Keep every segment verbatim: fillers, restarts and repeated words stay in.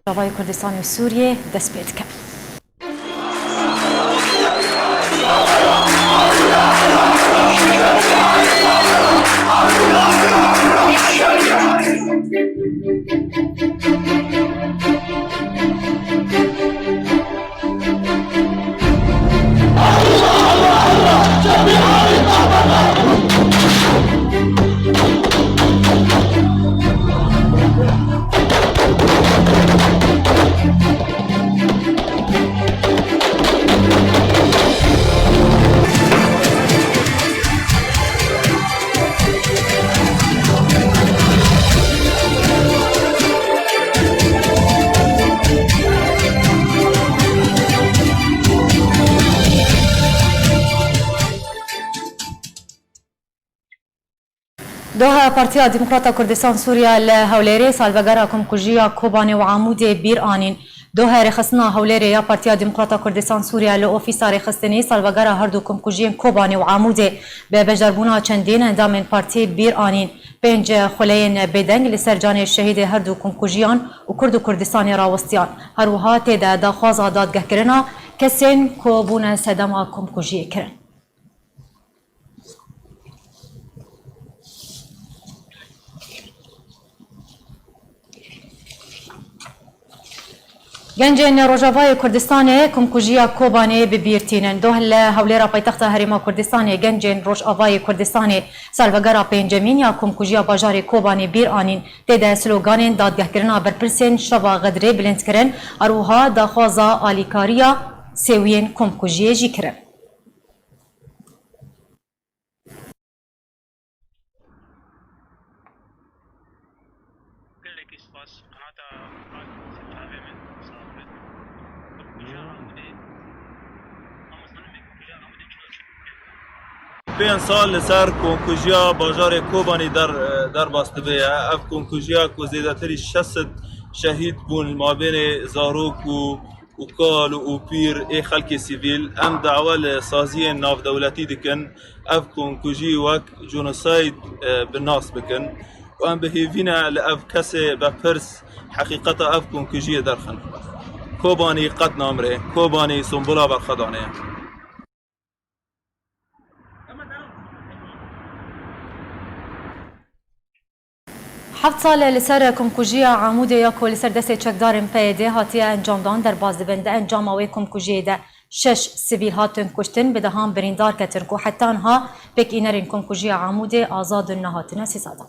Rojavayê Kurdistanê û Sûriyê dest pê dike. Doha Partiya Demokrata Kurdistan Sûriya li Hewlêrê salvegera komkujiya Kobanê û Amûdê bîr anîn. Doha rêxistina Hewlêrê ya Partiya Demokrata Kurdistan Sûriya li ofîsa rêxistinê salvegera her du komkujiyên Kobanê û Amûdê bi beşdarbûna çendîn endamên partiyê bîr anîn. Pênc xuleyên bêdeng li ser canê şehîdê her du komkujiyan û Kurd û Kurdistanê rawestiyan. Her wiha tê de daxwaza dadgehkirina kesên ku bûne sedema komkujiyê kirin. Gencên Rojavayê Kurdistanê komkujiya Kobanê bi bîr tînin. Doh li Hewlêra paytexta Herêma Kurdistanê gencên Rojavayê Kurdistanê salvegera pêncemîn ya komkujiya bajarê Kobanê bîr anîn. Tê de sloganên dadgehkirina berpirsên şeva Xedirê bilind kirin, her wiha daxwaza alîkariya sêwiyên komkujiyê jî kirin. Gelekî spas qenata Xalid Sefavê min, sağ olun. Komkujiya Amûdê, ama sanırım komkujiya Amûdê çilo çi? Pênc sal li ser komkujiya bajarê Kobanî der, derbas dibe ye. Ev komkujiya ku zêdetirî şeş sed şehîd bûn li mabênê zarok û û kal û pîr ê xelkê sivîl, em dawa li saziyên navdewletî dikin, ev komkujî wek jenosayîd, e, bi nas bikin û em bi hêvî ne li ev kesê bepirs heqîqeta ev komkujiyê derxin. Kobanî qet namire, Kobanî sembola berxwedanê ye. Heft sal e li ser komkujiya Amûdê ya ku li ser destê çekdarên P Y D hatiye encamdan derbas dibin. Di encama wê komkujiyê de şeş sivîl hatin kuştin, bi dehan birîndar ketin ku heta niha pêkînerên komkujiya Amûdê azad in, nehatine sîzadan.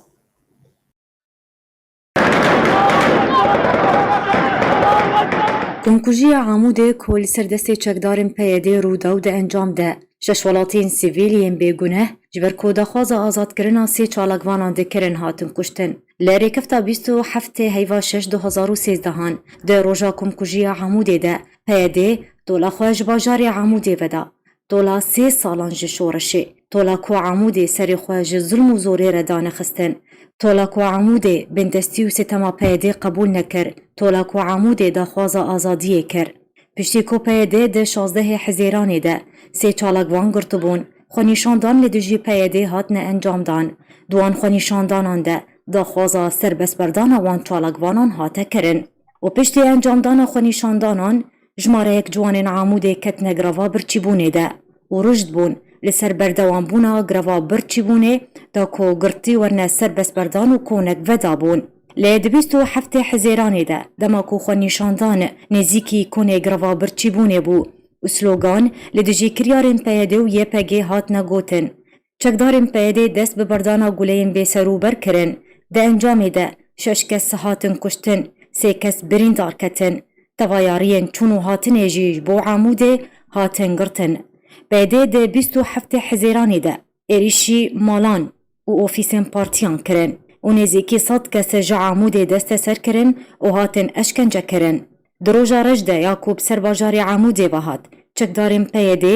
Komkujiya Amûdê ku li ser destê çekdarên P Y D rû da û di encam de şeş welatiyên sivîl yên bêguneh ji ber ku daxwaza azadkirina sê çalakvanan dikirin hatin kuştin. Li rêkefta bîst û heftê heyva şeş du hezar û sêzdehan di roja komkujiya Amûdê de P Y D tola xwe ji bajarê Amûdê veda. Tola sê salan ji şoreşê, tola ku Amûdê serê xwe ji zulm û zorê re danexistin, tola ku Amûdê bindestî û sitema P Y D qebûl nekir, tola ku Amûdê daxwaza azadiyê kir. Piştî ku P Y D di şazdehê Hizêranê de sê çalakvan girtibûn, xwenîşandan li dijî P Y D hatine encamdan. Di wan xwenîşandanan de daxwaza serbestberdana wan çalakvanan hate kirin û piştî encamdana xwenîşandanan, jimareyek ciwanên Amûdê ketine greva birçîbûnê de û rûj dibûn li ser berdewambûna greva birçîbûnê da ku girtî werine serbestberdan û konek vedabûn. Lê di bîst û heftê Hizêranê de, dema ku xwenîşandan nêzîkî konê greva birçîbûnê bû û slogan li dijî kiryarên P Y D û Y P G hatine gotin, çekdarên P Y D dest bi berdana guleyên bêserûber kirin. Di encamê de şeş kes hatin kuştin, sê kes birîndar ketin. Tevayariyên çûn û hatinê jî ji bo Amûdê hatin girtin. P Y D di bîst û heftê Hizêranê de êrîşî malan û ofîsên partiyan kirin û nêzîkî sed kes ji Amûdê desteser kirin û hatin eşkence kirin. Di roja reş de ya ku bi ser bajarê Amûdê ve hat, çekdarên P Y D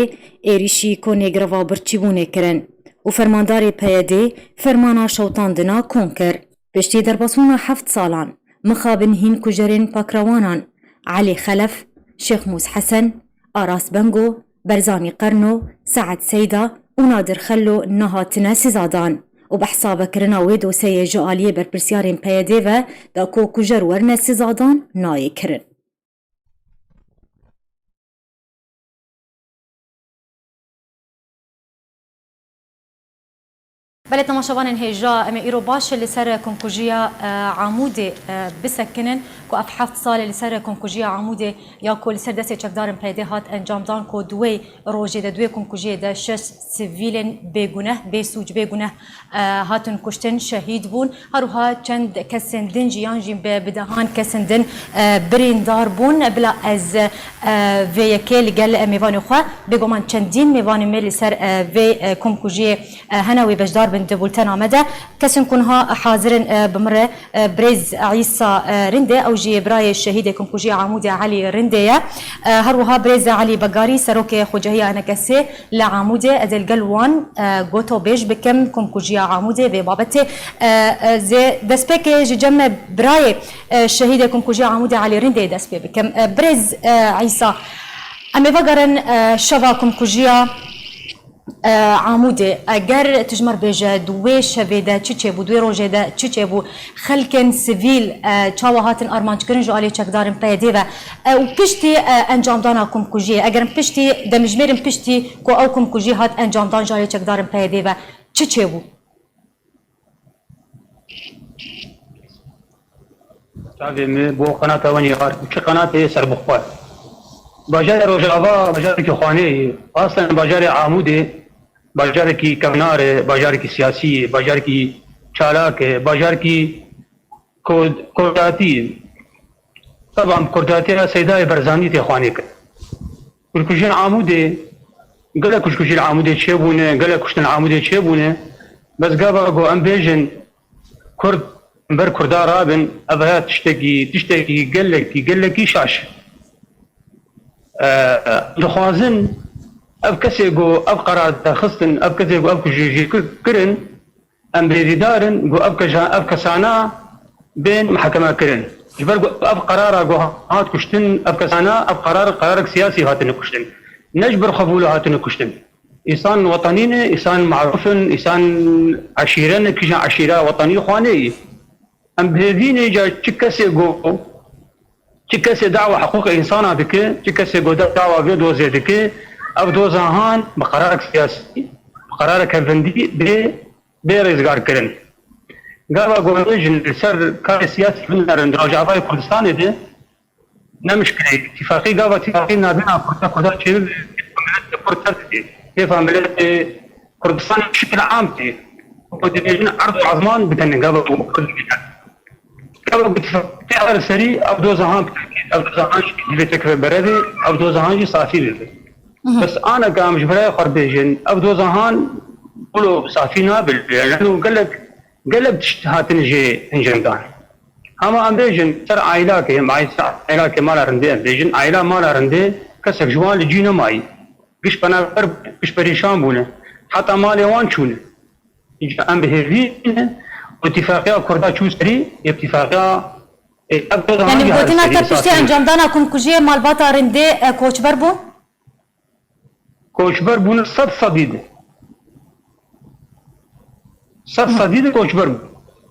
êrîşî konê greva birçîbûnê kirin û fermandarê P Y D fermana şewitandina kon kir. Piştî derbasbûna heft salan, mixabin hîn kujerên pakrawanan Elî Xelef, Şêxmûs Hesen, Aras Bengo, Berzanî Qerno, Sead Seyda û Nadir Xello nehatine sizadan. û bi hesabekirina wê dosyeyê ji aliyê berpirsyarên P Y D ve da ku kujer werine sizadan nayê kirin. Belê temaşevanên hêja, em ê îro baş li ser komkujiya, e, Amûdê, e, bisekinin ku ev heft sal e li ser komkujiya Amûdê ya ku li ser destê çekdarên P Y D hat encamdan ku di wê rojê de, di wê komkujiyê de şeş sivîlên bêguneh, bê sûc, bê guneh, e, hatin kuştin, şehîd bûn. Her wiha çend kesên din jî yan jî bi, bi dehan kesên din, e, birîndar bûn. Bila ez, e, vê yekê li gel, e, mêvanê xwe, bêguman çendîn mêvanê me li ser, e, vê, e, komkujiyê, e, hene wê beşdar bin di bultena me de. Kesên ku niha hazir in, e, bi min re, e, birêz Îsa, e, Rindê, ew jî birayê şehîdê komkujiya Amûdê Elî Rindê ye. E, her wiha birêz Elî Begarî, serokê Xwecehiya Enekesê, li Amûdê, ez ê li gel wan, e, gotobêj bikim, komkujiya Amûdê vê babetê. E, e, zê destpêkê ji cem me birayê, e, şehîdê komkujiya Amûdê Elî Rindê dest pê bikim. E, birêz, e, Îsa, em ê vegerin, e, şeva komkujiya, e, Amûdê. Eger tu ji me re bêje, di wê şevê de çi çêbû, di wê rojê de çi çêbû, xelkên sivîl, e, çawa hatin armanc kirin ji aliyê çekdarên P Y D ve? E, û piştî, e, encamdana komkujiyê, eger em piştî, demjimêrin piştî ku ew komkujî hat encamdan ji aliyê çekdarên P Y D ve, çi çêbû? Çavê me bo qenata wan yar, çi qenatê serbixwe. Bajarê Rojava, bajarekî xwanê ye. Aslen bajarê Amûdê, bajarekî kevnar e, bajarekî siyasî ye, bajarekî çalak e, bajarekî Kurd-, Kurdatî, teban Kurdatiya Seydayê Barzanî tê xwanê kir. Kuşkujiyên Amûdê, gelek kuşkujiyên Amûdê çêbûne, gelek kuştin Amûdê çêbûne. Bes gava ku em bêjin Kurd ber Kurda rabin, ev heya tiştekî, tiştekî gelekî, gelekî şaş. E, dixwazin ev kesê ku ev qerar derxistin, ev kesê ku ev kujî jî kir-, kirin, em birêvîdar in ku ev keja-, ev kesana bên mihkeme kirin. Ji ber ku ev qerara ku hat kuştin, ev kesana, ev qerar, qerarek siyasî hatine kuştin. Ne ji ber xwe bûle hatine kuştin. Îsan wetanî ne, îsan marûf in, îsan eşîre ne, kîjan eşîra wetanî xwe neyî. Em bi hêvî ne ca çi kesê ku, çi kesê dawa hiqûqê însana dike, çi kesê ku dawa vê dozê dike, ev doza han bi qerarek siyasî, bi qerarek hevendî bê, bê rêzgarkirin. Gava ku em bêjin li ser karê siyasî binerin di Rojavayê Kurdistanê de, ne mişkileyê. Îtîfaqî gava îtîfaqî navbêna Kurda, Kurda çêbibe, kêfa miletê Kurd ters tê. Kêfa miletê Kurdistanê bi şikil am tê. Ku dibêjin erd û ezman bidene gava ku Kurd bidene. Gava ku îtîfaqî tê her serî ev doza han bidene. Ev doza han jî divê tekeve berevê, ev doza han jî safî bibe. Bes ana ka em ji birayê xwe bêjin, ev doza han wilo safî nabe. Yani gelek, gelek tişt hatin jê encamdan. Hema em bêjin ser aîlakê, em aî-, ser aîlakê mala rindê em bêjin, aîla mala rindê kesek ji wan li cî nemayî. Giş penaber, giş perîşan bûne. Heta malê wan çûne. Îca em bi hêvî ne, îtîfaqiya Kurda çû serî, îtîfaqiya, e, ev doza Yani hangi gotina harî te serî piştî esasî? Encamdana komkujiyê malbata rindê, e, koçber bû? Koçber bûne sed sedî de. Sed sedî de koçber bûn.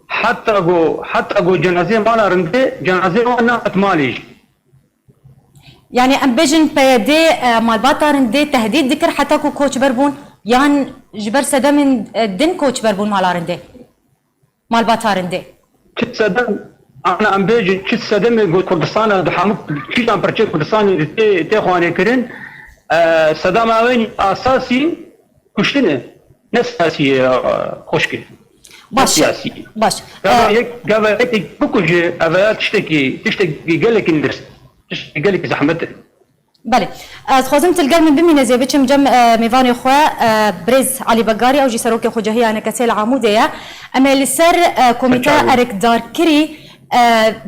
Heta ku, heta ku cenazeyê mala rindê, cenazeyê wan nehat malê jî. Yani em bêjin P Y D, e, malbata rindê tehdît dikir heta ku koçber bûn, yan ji ber sedemên, e, din koçber bûn mala rindê? Malbata rindê. Çi sedem, ana em bêjin, çi sedemê ku Kurdistana di hemû kîjan perçê Kurdistanê de tê, tê xwanê kirin, e, sedema wê asasî kuştin e. Ne siyasî ye, e, xwişkê. Ne Baş, siyasî ye. Baş. Gava E, yek, gava yekek bikuje, ev ya tiştekî, tiştekî gelekî nirs, tiştekî gelekî zehmet e. Belê. Ez dixwazim tu li gel min bimîne, zê biçim cem, e, mêvanê xwe, e, birêz Elî Begarî, ew jî serokê Xwecehiya Enekesê li Amûdê ye. Em ê li ser, e, komîteya Çawa? Erkdarkirî, e,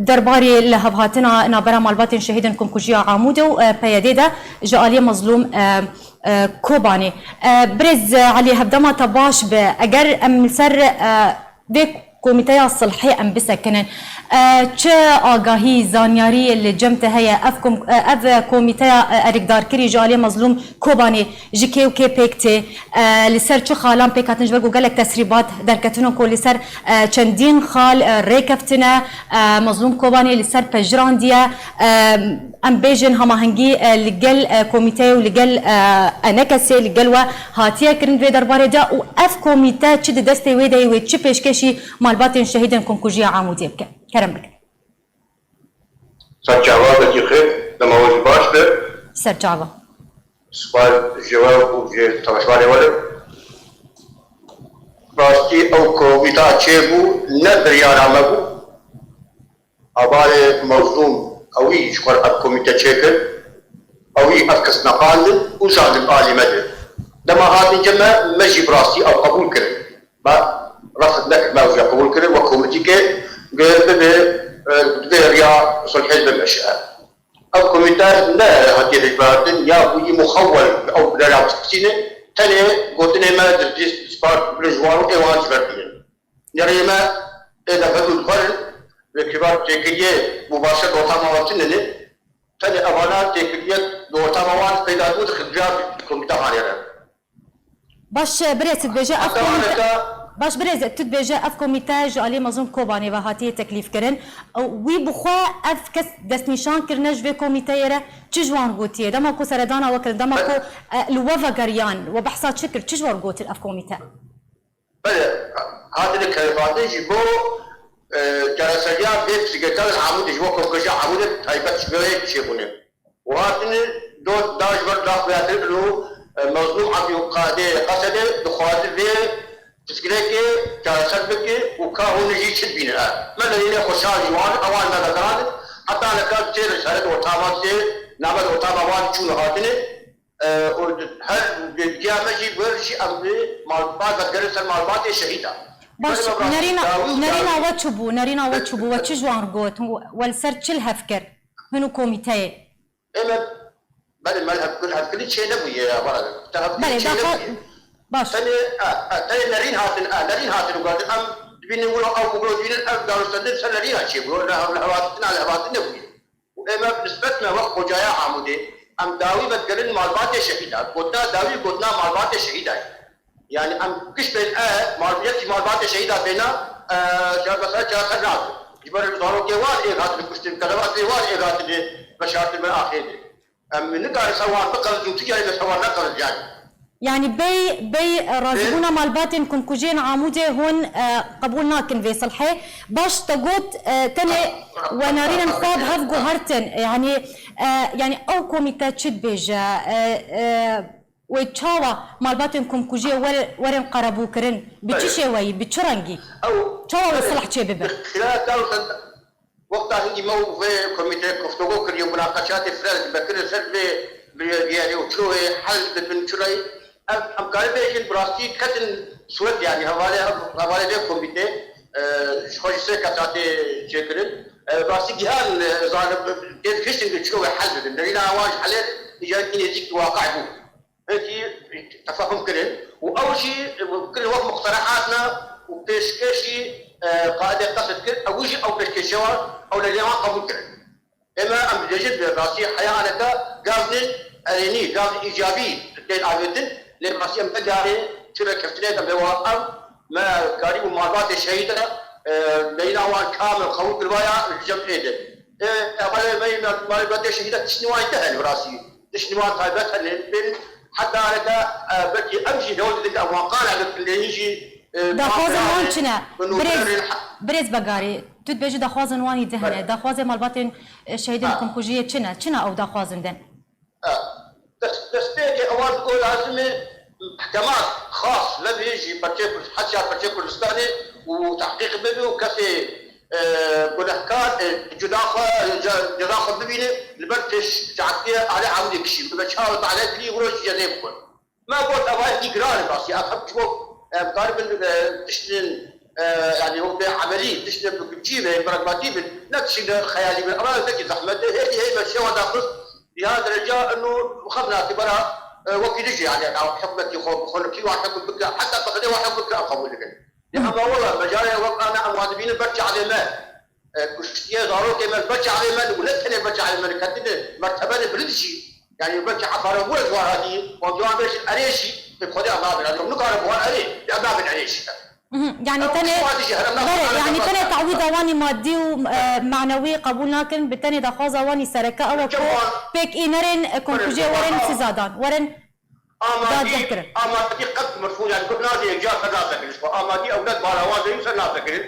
derbarê lihevhatina navbera malbatên şehîdên Komkujiya Amûdê û, e, P Y D de ji aliyê Mezlûm, e, e, Kobanê. E, birêz, e, Elî, hevdema te baş be. Eger em li ser, e, vê Komîteya Silhê em bisekinin. E, çi agahî, zanyarî li cem te heye? Ev kom-, e, ev komîteya, e, erikdarkirî ji aliyê Mezlûm Kobanê ji kê û kê pêk tê? E, li ser çi xalan pêk hatin? Ji ber ku gelek tesrîbat derketine ku li ser, e, çendîn xal, e, rêkeftine, e, Mezlûm Kobanê li ser pejirandiye. E, em bêjin hemahengî, e, li gel, e, komîteyê û li gel, e, enekesê, li gel we hatiye kirin vê derbarê de û ev komîte çi di destê wê de ye, wê çi pêşkêşî malbatên şehîdên Komkujiya Amûdê bike? Kerem bikin. Ser çava, wekî xêr, dema we jî baş be. Ser çava. Spas ji we û ji temaşevanê we re. Rastî ew komîta çêbû, ne biryara me bû. Hevalê Mezlûm, ewî ji xwe re ev komîte çêkir, ewî ev kes neqandin û jandin alî me de. Dema hatin cem me, me jî bi rastî ew qebûl kirin. Me refd nekir, me ew jî qebûl kirin wek komîtîkê, ku bibe, e, divê riya sulhê bimeşe. Ev komîte ne hatiye hilbijartin, ya bûyî muxewwel ew bi rêya bistîne, tenê gotinê me di dîst dispar li ji wan û ê wan ji ber tînin. Nerê me ê de vedû dixwerin, wê kibar têkiliyê mubaşir ortama wan tune ne, tenê evana têkiliyek di ortama wan peyda bû, dixin riya komîte hanê re. Baş, birêz, tu dibêje ev Heta komîte, aneka baş, birêz, tu dibêje ev komîte ji alî Mezlûm Kobanê ve hatiye teklîfkirin. Wî bi xwe ev kes destnîşan kirine ji vê komîteyê re çi ji wan gotiye? Dema ku seredana we kirin, dema ku, Belê. e, li we vegeriyan, we behsa çi kir? Çi ji we re gotin ev komîte? Belê, hatine kelifatin ji bo, e, çareseriya vê pirsgirêka li Amûdê, ji bo komkujiya Amûdê taybet ji bo wê çêbûne. Û hatine dot da ji ber daxuyatin û, e, Mezlûm Ebdî û Qadê Qesedê dixwaze vê pirsgirêkê çareser bike û ka hûn jî çi dibînin. E, me leyînê xweşan ji wan, ewan me vegerandin. Heta neka tê li şerê ortama tê, name ortama wan çûn hatine. E, û her giya me jî, wer jî em bi malbat vegerin ser malbatê şehîda. Baş, Belê me nerîna, dawî û nerîna dawî. we çi bû? Nerîna we çi bû? We çi ji wan got? We li ser çi li hev kir? Hin û komîteyê? Ê me, belê me li hev kir, hevkirin çê nebûye ya, bana. Te hevkirin Belê, çê daxwa-, nebûye. Baş. Tenê, e, e, tenê nerîn hatin, e, nerîn hatin û gotin, em dibînin wilo ew û wilo dibînin, ev darûstendin ser nerîna çê bû. Li hev-, li hevatina, li hevatin nebûye. Û ê me bi nisbet me wek xwecaya Amûdê, em dawî vedigerin malbatê şehîda. Gotina dawî, gotina malbatê şehîda ye. Yani em giş bên e, mal-, yekî malbatê şehîda bêna, e, şer mesela çareser nabe. Ji ber zarokê wan ê hatine kuştin, kelebatê wan ê hatine veşartin ber axê de. Em nikarin ser wan biqerizin, tu carî ser wan neqeriz yani. Yanî bey, bey razîbûna malbatên komkujiyên Amûdê hûn, e, qebûl nakin vê silhê. Baş te got, e, tenê we nerînên xwe bi hev guhertin. Yanî, e, yanî ew komîte çi dibêje? E, e, wê çawa malbatên komkujiyê wer-, werin qerebûkirin? Bi çi şêweyî, bi çi rengî? Çawa wê silh çê bibe? Wexta hingî me û vê komîteyê guftûgo kiriye û munaqeşatê fireh dibe kirin ser vê biyarê û çi wê hel dibin çi rey. Ev em karî bêjin bi rastî ketin suret, yanî hevalê, hevalê vê komîtê, e, ji xwe jî sê kesa tê çêkirin. E, bi rastî gihan, e, zalim tê dihiştin ku çi wê hel bibin. Derîna wan ji helê îcarkî nêzîk waqe bû. Belkî tefahum kirin û ew jî kirin wek muqterehat ne û pêşkêşî, e, qaidê qesd kir, ew jî ew pêşkêşe wan, ew lê wan qebûl kirin. Ême em dibêjin bi rastî heya aneke gazin erênî, gazin îcabî tên avêtin, lê rastî em negarê çi rêkeftinê em bê wa em, me karî û malbatê şehîd re, e, leyna wan kamil qebûl kiribaya li cem ê de. E, hevalê me yê malbatê şehîd re tiştî wan te hene bi rastî. Tiştên wan taybet hene, bên heta reke, e, belkî em jî hewl didin, em wan qane bikin, lê hîn jî, e, Daxwazên wan çi ne? Birêz, birêz Begarî, tu dibêjî daxwazên wan hî di hene. Belê. Daxwazê malbatên, e, şehîdên Ha. komkujiyê çi ne? Çi ne ew daxwazên din? E, dest-, destpêkê ewan ku lazim e mehkemat xas vebî ji perçê Kurd-, heta perçê Kurdistanê û tehqîq bibe û kesê e, gunehkar, e, cuda xwe, ce-, ceza xwe bibîne, li ber pêş saetiye alê Amûdê kişî, bibe çawa alê dilî wiro jî cezê bixwe. Me got, ev hevkî giran e, rastî, ev hevkî wek, e, em karibin, e, tiştin, e, yani wek bê emelî, tiştin bi gimcî ve, pragmatî bin, ne tiştin xeyalî bin, ev hevkî zehmet e, hêdî hê me şêwa daxist, ya dereca eno xev nakî bera, e, wekî dijî, yani, ew hikmetî xwe, xwe li kî wa hikmet bike, heta bi xwedê wa hikmet bike, em qebûl dikin. Lê hema wela, me carê wek ana em wan dibînin ber çavê me. E, kuştiye zarokê me ber çavê me, û ne tenê ber çavê me, ketine mertebene bilind jî. Yani belkî efare bû ji wan hatî, wan ciwan bêjin erê jî, lê bi Xwedê em nabin. Em nikarin bi wan erê, lê em nabin erê jî. Mhm, yani Ew tenê, kuştiye jî herem nakin, berê, herem yani nakin. Tenê tawîda wanî madî û, e, manewî qebûl nakin, bi tenê daxwaza wanî sereke ew e ku pêk înerên, e, komkujiyê werin sizadan, werin Amadî, dadgehkirin. Amadî qet mirfû, yani guh nadê, ca xwe nazekirin ji xwe. Amadî ewlad bala wan zewî ser nazekirin.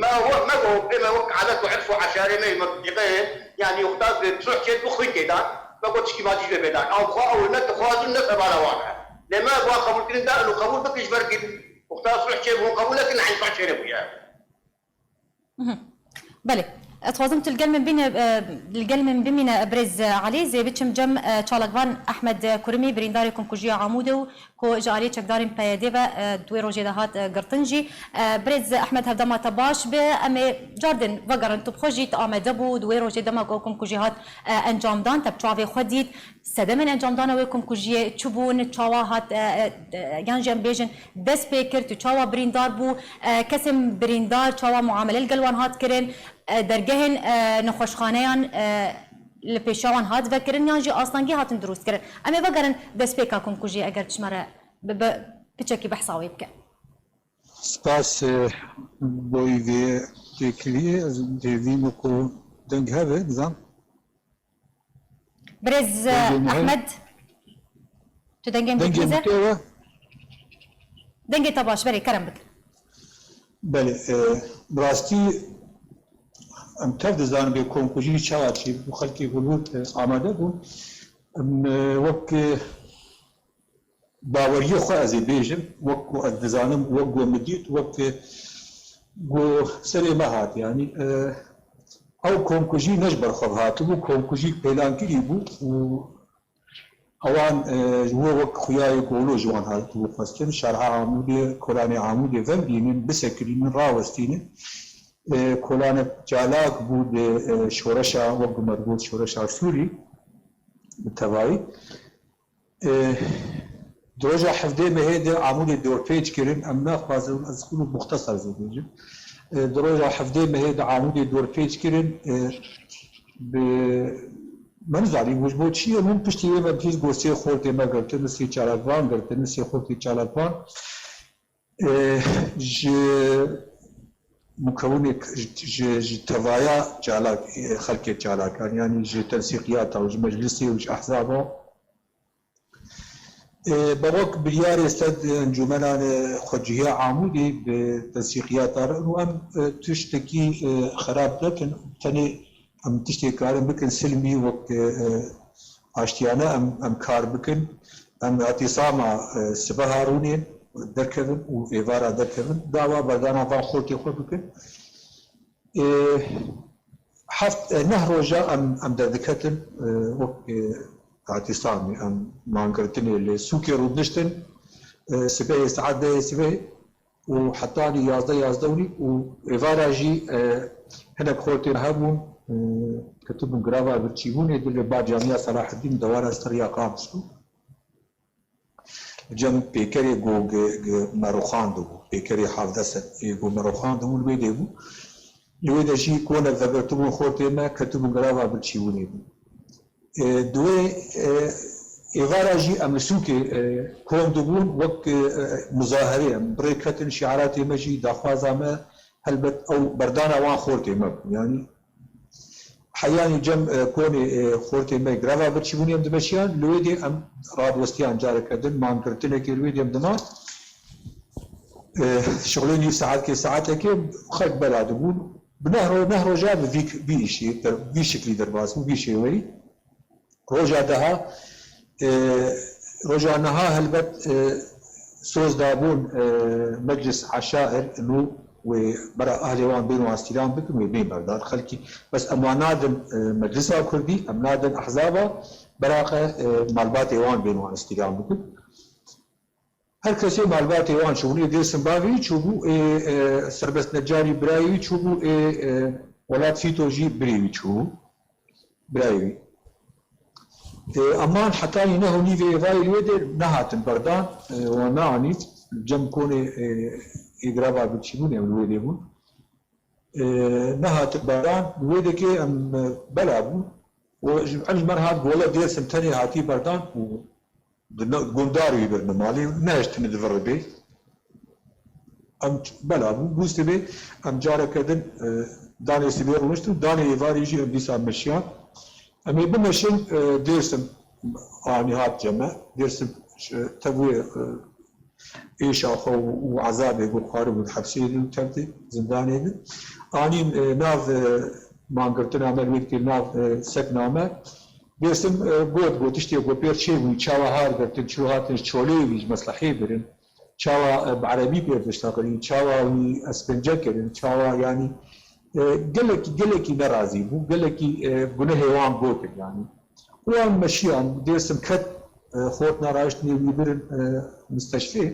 Me we-, me got, pê me wek adet û irf û eşarê me yê mintîqeyê, yani wexta bi suh çêt bi xwîn tê dan. Me got, çikî madî jî bê dan. Ew xwe ew ne dixwazin, ne sebara wan e. Lê me wan qebûlkirin da, û qebûl bikin ji ber ku wexta suh çê bû, qebûl nekin, heyfa çêre bûye. Mhm. Belê. Ez dixwazim tu li gel min bîne, e, li gel min bimîne, e, birêz, e, Elî, zê biçim cem, e, çalakvan Ehmed, e, Kurimî, birîndarê komkujiya Amûdê û ku ji aliyê çekdarên P Y D ve, e, di wê rojê de hat, e, girtin jî. E, birêz Ehmed, hevdema te baş be. Em ê cardin vegerin, tu bi xwe jî tu amade bû di wê rojê dema ku ew komkujî hat, e, encamdan, te bi çavê xwe dît. Sedemên encamdana wê komkujiyê çi bûn, çawa hat, e, e, e, yan jî em bêjin dest pê kir, tu çawa birîndar bû, e, kesên birîndar çawa muamele li gel wan hat kirin, e, dergehên, e, nexweşxaneyan, e, li pêşiya wan hat vekirin yan jî astengî hatin dirûst kirin. Em ê vegerin destpêka komkujiyê eger tu ji me re bi, bi piçekî behsa wê bike. Spas, e, boy vê têkiliyê, ez hêvî min ku deng hebe, nizam. Birêz, e, Dengê me heye? Ehmed, tu dengê min Dengê dihîze? Min tê we? Dengê te baş, belê, kerem bike. Belê, e, bi rastî em tev dizanin bê komkujî çawa çî bû, xelkê ku lût, e, amade bûn. Em, e, wek, e, baweriyê xwe ez ê bêjim, wek ku ez dizanim, wek ku min dît, wek ku serê me hat, yanî, e, ew komkujî ne ji ber xwe ve hatibû, komkujî pêlankirî bû û ewan, e, ji we wek xuyayê golo ji wan hatibû xwestin, şerha Amûdê, kolanê Amûdê vemdînin, bisekirînin, rawestînin. E, kolanek çalak bû di, e, şoreşa, wek ku me digot, şoreşa Sûrî bi tevayî. E, di roja hevdê mehê de Amûdê dorpêç kirin, em naxwazin, ez xwe muxtesar zê bêjim. E, di roja hevdê mehê de Amûdê dorpêç kirin, e, bi, me nizanî bû ji bo çi ye, hûn piştî wê me bihîst got sê xortê me girtin, sê çalakvan girtin, sê xortê çalakvan. E, ji mukewinê, ji, ji tevaya çalak, e, xelkê çalakan, yanî ji tensîqiyata û ji meclisê û ji ehzaba, e, be wek biryarê sed encûmenan, e, xwecihiya Amûdê bi tensîqiyata re û em, e, tiştekî, e, xerab nekin, tenê em tiştê karin bikin silmî wek, e, e, aştiyane em, em kar bikin. Em îtîsama, e, sibeha rûnên derkevin û êvara derkevin, dawa berdana van xortê xwe bikin. E, heft, e, neh roja em, em derdiketin, e, wek, e, îtîsamê, em mangirtinê li sûkê rûdiniştin, e, sibehê saet dehê sibehê û hetanî yazdeh, yazdeh û nîv û êvara jî, e, hinek xortê me hebûn, e, ketibûn girava birçîbûnê di li ba Camiya Selahedîn dewara Sirya Qamişlo. Cem pêkerê ku gi, gi me rûxandibû, pêkerê hevdeh sed ê ku me rûxandibû li wê dê bû. Li wê de jî konek vegirtibûn xortê me, ketibûn girava birçîbûnê bû. E, di wê, e, êvara jî em li sûkê, e, kom dibûn, wek, e, muzaherê em bi rê ketin, şiaratê me jî, daxwaza me, helbet ew berdana wan xortê me bû. Yanî heyanî cem, e, konê, e, xortê me greva birçîbûnê em dimeşiyan, li wê dê em radiwestiyan careke din, mangirtinekê li wê dê em diman. E, şixulê nîv saetkê, saetekê xelk bela dibûn. Bi neh ro-, neh roja bi vî, vî îşê, der-, vî şiklî derbas bû, vî şêweyî. Roja deha, e, roja niha helbet, e, soz dabûn, e, meclis eşair nû wê bera ahlê wan bên wan îstîlam bikin, wê bên berdar. Xelkî, bes em wan nadin, e, meclisa kurdî, em nadin ehzaba, beraqe, e, malbatê wan bên wan îstîlam bikin. Her kesê malbatê wan çûbû, ê Dêrsim bavê wî çûbû, ê, e, Serbest Necarî birayê wî çûbû, ê, e, Welat Fîto jî birê wî çûbû. Birayê wî. E, eman hetanî neh û nîvê êvarê li wê de nehatin berdan, e, wan neanî, cem konê, e, ê girava birçîbûn em li wê dê bûn. E, nehatin berdan, wê dekê em, e, bela bû. Û ji, em ji me re hat gola Dêrsim tenê hatî berdan û di ne-, gundar wî birine malê, nehiştine di vir bê. Em ç-, bela bû, bû sibê, em careke din, e, danê sibê rûniştin, danê êvarê jî em dîsa meşiyan. Em ê bimeşin, e, Dêrsim anî hat ceme. Dêrsim, e, tevûyê, e, êşa xwe û, û ezabê ku xwaribû di hepsê de û tev de, zindanê de. Anîn, e, nav, e, mangirtina me, wê dikir nav, e, sekna me. Dêrsim, e, got, got, tiştê ku pêr çêbû, çawa har girtin, çi hatin, çolê wî ji meslehê birin, çawa, e, bi erebî pêr dişta kirin, çawa wî esfince kirin, çawa, yanî, e, gelekî, gelekî nerazî bû, gelekî, e, gunehê wan gotin, yanî. Wan meşiyan, Dêrsim ket, e, xortna raştinê wî birin, e, misteşfê.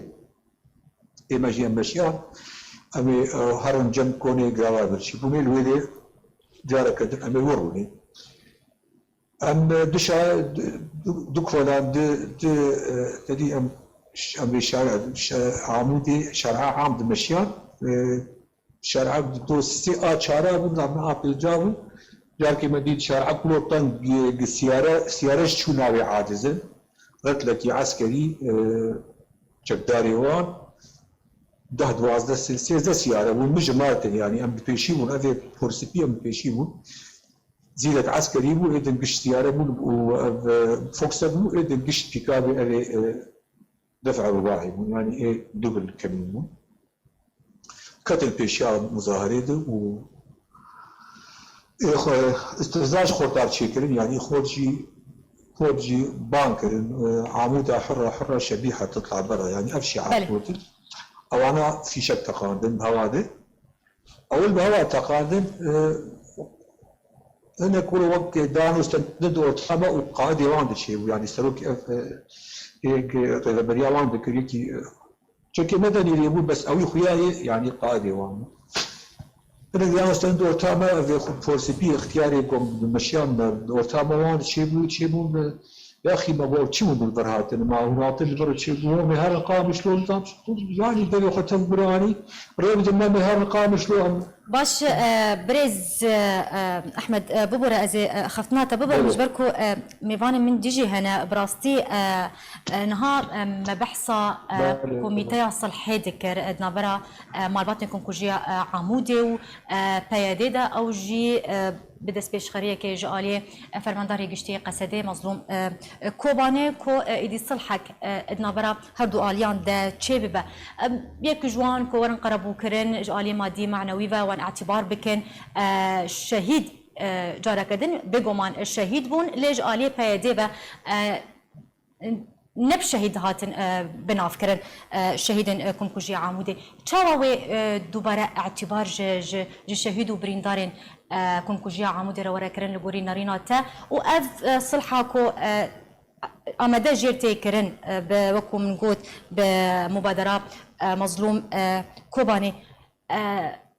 Ê me jî em meşiyan. Em ê, e, herin cem konê girava birçîbûnê, li wê dê careke din em ê werûnê. Em, e, du şa-, du, du, du kolan, du, du, e, te dî em, ş-, em ê şar-, şa-, Amûdê, Şer'a Am dimeşiyan. E, Şer'a du, sê a çara bûn, da me a pênca bûn. Carkê me dît Şer'a Kulottan gi, gi siyare, siyare ji çû navê acizin. Retlekî eskerî, e, çekdarê wan, deh duwazdeh sê-, sêzdeh siyare bûn, min ji mar tê, yanî em bi pêşî bûn, ev ê porsipî em bi pêşî bûn. Zîrek eskerî bû, êdin giş siyare bûn û ev, e, foksek bû, êdin giş pîkabê ev ê, e, def rubahî bûn, yanî ê dubil kemîn bûn. Ketin pêşiya muzaherê de û ê xwe îstihza ji xortar çêkirin, yanî xort jî, xort jî ban kirin, e, Amûda hurra, hurra şebîha titla bera, yanî ev şiar Belê. gotin. Ewana fîşek teqandin bi hewa de. Ewil bi hewa teqandin, e, hinek wilo wek danûstin di orta me û qaidê wan de çêbû, yanî serokê ev, e, ê, rêveberiya wan dikir, yekî, e, Çekê me de nêrê bû, bes ewî xuya yê, yanî qaidê wan bû. Hinek yan send orta me, ev ê xwe porsipî ixtiyarê ku em meşiyan me, orta me wan çêbû, çêbû me, yaxî me got, çi bû li vir hatin, ma hûn hatin li vir çêbû, hûn ê herin Qamişlo, yanî devê xwe tev guranî, rê bidin me, me herin Qamişlo, em Baş, e, birêz, e, e, Ehmed, e, bibore ez ê, e, xeftina te bibirim, Buyurun. Ji ber ku, e, mêvanê min dî jî hene, bi rastî, e, e, niha, e, me behsa, e, Bale, Komîteya Silhê dikir, e, di navbera, e, malbatên Komkujiya, e, Amûdê û, e, P Y D de, ew jî, e, bi destpêşxeriyekê ji aliyê, e, Fermandarê Giştî yê Qesedê Mezlûm, e, e, Kobanê ku, e, êdî silhek, e, di navbera her du aliyan de çê bibe. E, yek ji wan ku werin qerebûkirin ji aliyê madî, manewî ve wan îtîbar bikin, e, şehîd, e, careke din bêguman şehîd bûn, lê ji aliyê P Y D ve, e, ne bi şehîd hatin, e, binavkirin, e, şehîdên, e, Komkujiya Amûdê. Çawa wê, e, dubare îtîbar ji, ji, ji şehîd û birîndarên, e, Komkujiya Amûdê re were kirin li gorî nerîna te û ev, e, silha ku, e, amade jêr tê kirin, e, bi, wekû min got, bi mubadera, e, Mezlûm, e, Kobanê, e,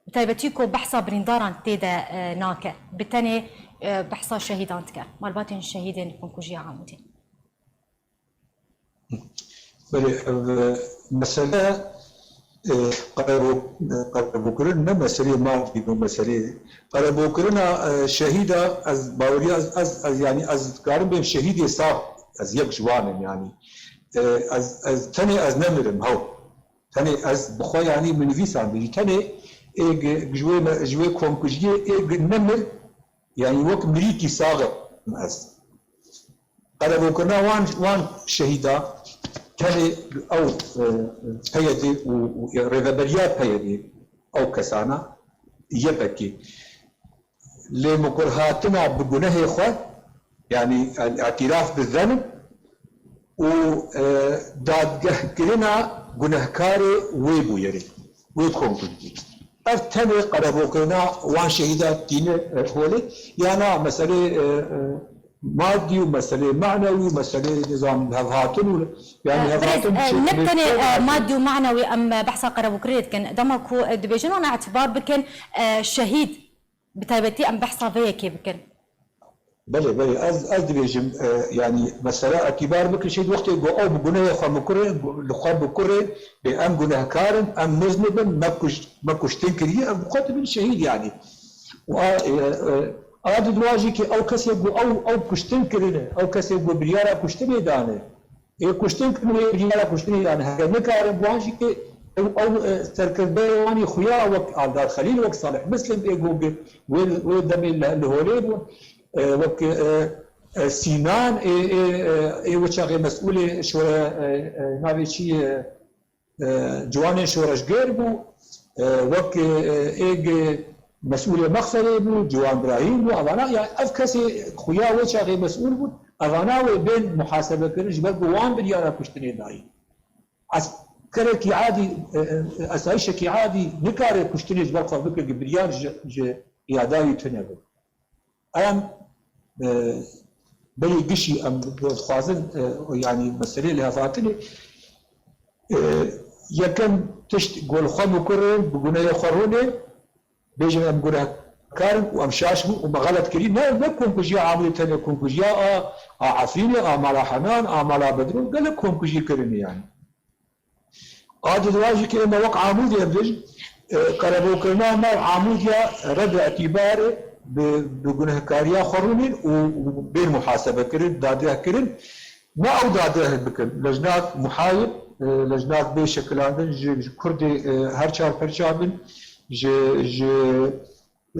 bi taybetî ku behsa birîndaran tê de, e, nake, bi tenê, e, behsa şehîdan dike, malbatên şehîdên Komkujiya Amûdê. Belê, ev, e, mesele, e, qerebû-, e, qerebûkirin ne meseleyê mafî bû, meseleyê qerebûkirina, e, şehîda, ez baweriya ez, ez, ez, yanî ez dikarim bêm şehîdê sax, ez yek ji wan im, yanî. E, ez, ez tenê ez nemirim, hew. Tenê ez bi xwe, yanî min nivîsandî jî, tenê ê gi-, ji wê me, ji wê komkujiyê ê gi-, nemir, yanî wek mirîkî sax im ez. Qerebûkirina wan, wan şehîda tenê ew, e, P Y D û, û rêveberiya P Y D ew kesana yepekê. Lê mikurhatina bi gunehê xwe, yanî el-îtîraf bi zenb û, e, dadgehkirina gunehkarê wê bûyerê, wê komkujiyê. Ev tenê qerebûkirina wan şehîda tîne, e, holê, ya na meselê, e, e, madî û meselê manewî û meselê nizam hevhatin û, yanî, e, hevhatin birêz, e, ne bi tenê, e, madî û manewî em, e, behsa qerebûkirinê dikin. Dema ku, e, dibêjin wan îtîbar bikin, e, şehîd, bi taybetî em behsa vê yekê bikin. Belê, belê. Ez, ez dibêjim, e, yanî mesela etîbar bikin, şehîd wextê ku ew bi gunehê xwe mikurê, li xwe bikurê, bê em gunehkar in, em muznib in, me kuş-, me kuştin kiriye, ev bi xwe dibin şehîd yanî. Û a, e, e, a di dua jî ki ew kesê ku ew, ew kuştin kirine, ew kesê ku biryara kuştinê dane, ê kuştin kirine, ê biryara kuştinê dane. Heke nikarin, bi wan jî ki ew, ew, e, serkirdeyê wan ê xuya wek Aldar Xelîl, wek Salih Mislim, ê ku wê, wê demê li, li holê bûn. E, wek, e, e, Sînan, ê, ê, e, ê wê çaxê mesûlê şore-, e, e, navê çi ye, e, ciwanên şoreşger bû, e, wek, e, êg mesûlê Mexferê bû, Ciwan Birahîm bû, evana, ya ev kesê xuya wê çaxê mesûl bûn, evana wê bên muhasebekirin, ji ber ku wan biryara kuştinê dayî. Eskerekî adî, e, e, esayîşekî adî nikare kuştinê ji ber xwe bike, ku biryar ji, ji qiyada wî tune be. Em, e, berê gişî em dixwazin, e, yanî meselê lihevhatinê, e, yekem tişt ku li xwe mikurê, bi gunehê xwe rûnê, bêjin em gunehkar in û em şaş bûn û me xelet kirî. Ne, ne komkujiya Amûdê tenê, komkujiya a, a Efrînê, a mala Henan, a mala Bedro, gelek komkujî kirin yanî. A di dua jî ke me wek Amûdê em bêjin, e, qerebûkirina nav Amûdiya rede etîbarê bi, bi gunehkariya xwe rûnîn û, û bên muhasebe kirin, dadgeh kirin. Ne ew dadgeh bikin. Lejnak muhayib, e, lejnak bê şekilandin ji, ji Kurdê, e, her çar perça bin, ji, ji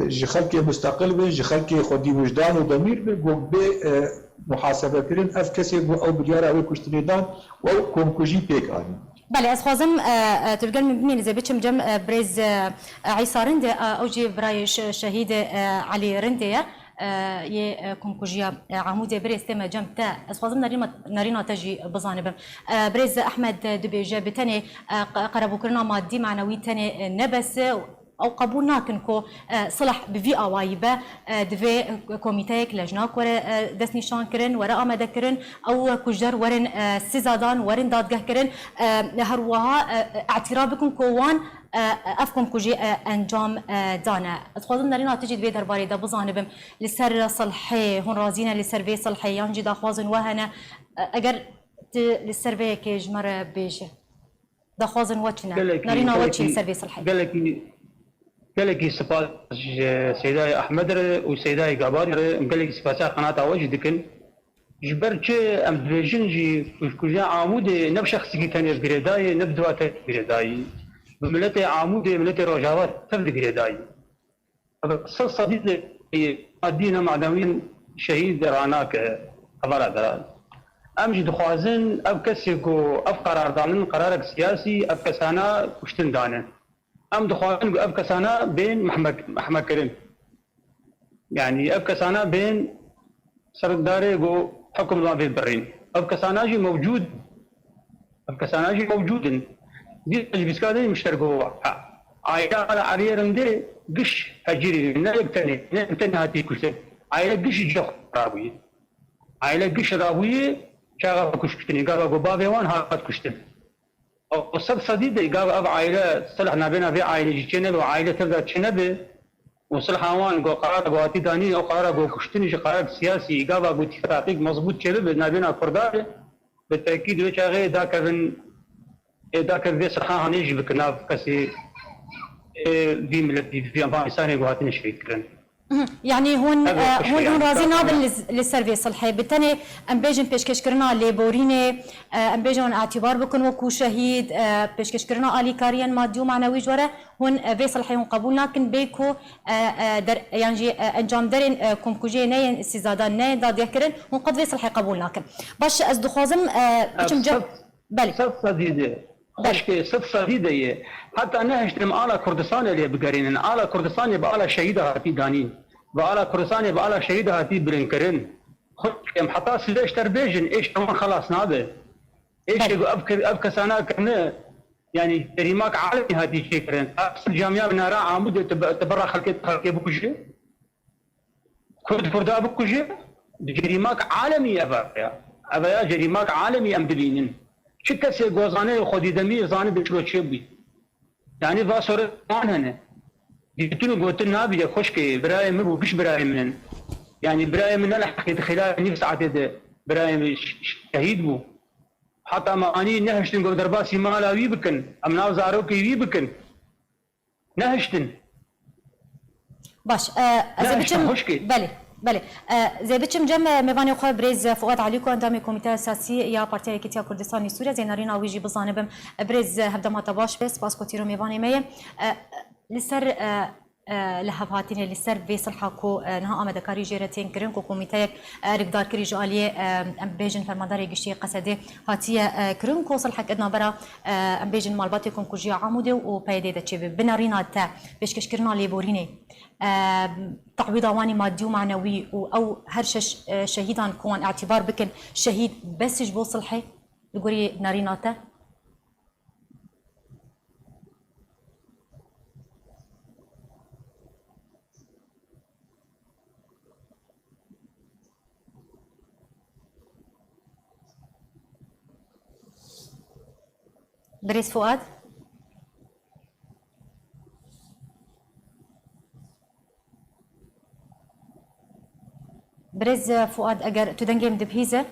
ji xelkê musteqil bin, ji xelkê xwedî wijdan û demîr bin, ku bê, e, muhasebekirin, ev kesê ku ew biryara wê kuştinê dan, ew komkujî pêk anî. Belê, ez xwazim, e, e, tu li gel min bimînî, ez ê biçim cem, e, birêz, e, e, Îsa Rindê, e, ew jî birayê ş-, şehîdê, e, Elî Rindê ye, e, yê, e, komkujiya, e, Amûdê. Birêz tê me cem te. Ez xwazim nerîna, nerîna te jî bizanibim. E, birêz Ehmed dibêje, bi tenê, e, qe-, qerebûkirina madî, manewî tenê, e, ne bes e, Ew qebûl nakin ku, e, silh bi vî awayî be, e, divê komîteyek, lejnak were, e, destnîşankirin, were amadekirin, ew kujer werin, e, sizadan, werin dadgehkirin, e, her wiha, e, îtîraf bikin ku wan, e, ev komkujî, e, encam, e, dane. Ez dixwazim nerîna tu jî di vê derbarê de bizanibim. Li ser silhê hûn razî ne, li ser vê silhê yan jî daxwazên we hene? E, eger tu li ser vê yekê ji me re bêje. Daxwazên we çi ne? Gelekî, Nerîna we çi ye gelekî, ser vê silhê? Gelekî, gelekî spas ji Seydayê Ehmed re û Seydayê Gabarî re, em gelekî spasiya qenata we jî dikin. Ji ber çi em dibêjin jî kuşkujiya Amûdê ne bi şexsikî tenê girêdayî, ne bi dua tenê girêdayî. Bi miletê Amûdê, miletê Rojava tev digirêdayî. Sed sedî de madî ne manewî şehîd ranake hevala de. Em jî dixwazin ev kesê ku ev qerar danin, qerarek siyasî, ev kesana kuştin dane. Em dixwazin ku ev kesana bên mehmek-, mehmekirin. Yanî ev kesana bên ser darê ku hukm li wan vê birîn. Ev kesana jî mewcûd, ev kesana jî mewcûd in. Dîsa ji bîska de mişter ku aîla Elî Rindê giş hecîrî ne yek tenê, ne yek tenê hatî kuştin. Aîle giş ji xwe rabûyî. Aîle giş rabûyî çaxa kuştinê, gava ku bavê wan hat kuştin. Û sed sedî de gava ev aîle, silh nabêna vê aîlê jî çênebe û aîle tev de çênebe û silha wan ku qerara ku hatî danî, ew qerara ku kuştinî jî qerarek siyasî, gava ku tîfaqîk mezbût çêbibe nabêna Kurdan, bi tekîd wê çaxê dakevin, ê dakevin vê silha hanê jî bikin nav kesê, ê, vî miletî, vî, van însanê ku hatine şehîd kirin. Mhm. Yanî hûn, Ev e, hûn, hûn razî nabin li, li ser vê silhê. Bi tenê em bêjin pêşkêşkirina lêborînê, e, em bêjin hûn îtîbar bikin wekû şehîd, e, pêşkêşkirina alîkariyên madî û manewî ji we re, hûn, e, vê silhê hûn qebûl nakin bê ku, e, e, der-, yan jî, e, encamderên, e, komkujiyê neyên sîzadan, neyên dadgehkirin, hûn qet vê silhê qebûl nakin. Baş, ez dixwazim, e, biçim cem-, Belê. Sed sedî de. Belê. Xwişkê, sed sedî de ye. Heta nehiştin em ala Kurdistanê lê bigerînin. Ala Kurdistanê bi ala şehîda hatî danîn. Bi ala Kurdistanê bi ala şehîda hatî bilinkirin. Xwişkê, em heta sibê ji te re bêjin, êşa wan xelas nabe. Êşê Belê. ku ev ke-, ev kesana kirine, yanî cerîmak alemî hatî çêkirin. Ev camiya binara Amûdê tu bi, tu bira xelkê, xelkê bikuje. Kurd Kurda bikuje, cerîmak alemî ev e ya. Ev e ya cerîmak alemî em dibînin. Çi kesê gozanê xwedî demî zanibe çilo çêbûyî. Yanî va sore wan hene. Dîtin û gotin nabî de xwişkê, birayê min bû, giş birayê min in. Yani birayê min ne li heqê di xêla nîv saetê de birayê min ş-, ş-, şehîd bû. Heta me anî nehiştin ku derbasî mala wî bikin, em nav zarokê wî bikin. Nehiştin. Baş, e, ez ê Nehiştin, biçim, xwişkê. Belê, belê. E, ez ê biçim cem, e, mêvanê xwe birêz Fuad Elîko, endamê Komîteya Siyasî ya Partiya Yekîtiya Kurdistanê Sûriye, ez ê nerîna wî jî bizanibim. E, birêz, e, hevdema te baş be, spas ku tîro mêvanê me ye. E, li ser, e, e, li hevhatinê li ser vê silha ku, e, niha amadekarî jê re tên kirin, ku komîteyek, e, rikdarkirî ji aliyê, e, em bêjin fermandarê giştî yê Qesedê hatiye, e, kirin, ku silhek di navbera, e, em bêjin malbatê komkujiya Amûdê û P Y D'ê de çêbe. Bi nerîna te, pêşkêşkirina lêborînê, e, tehwîda wan ê madî û manewî û ew her şeş, e, şehîdan ku wan îtîbar bikin şehîd, bes ji bo silhê li gorî nerîna te? Birêz Fuad? Birêz Fuad, eger tu dengê min dibihîze.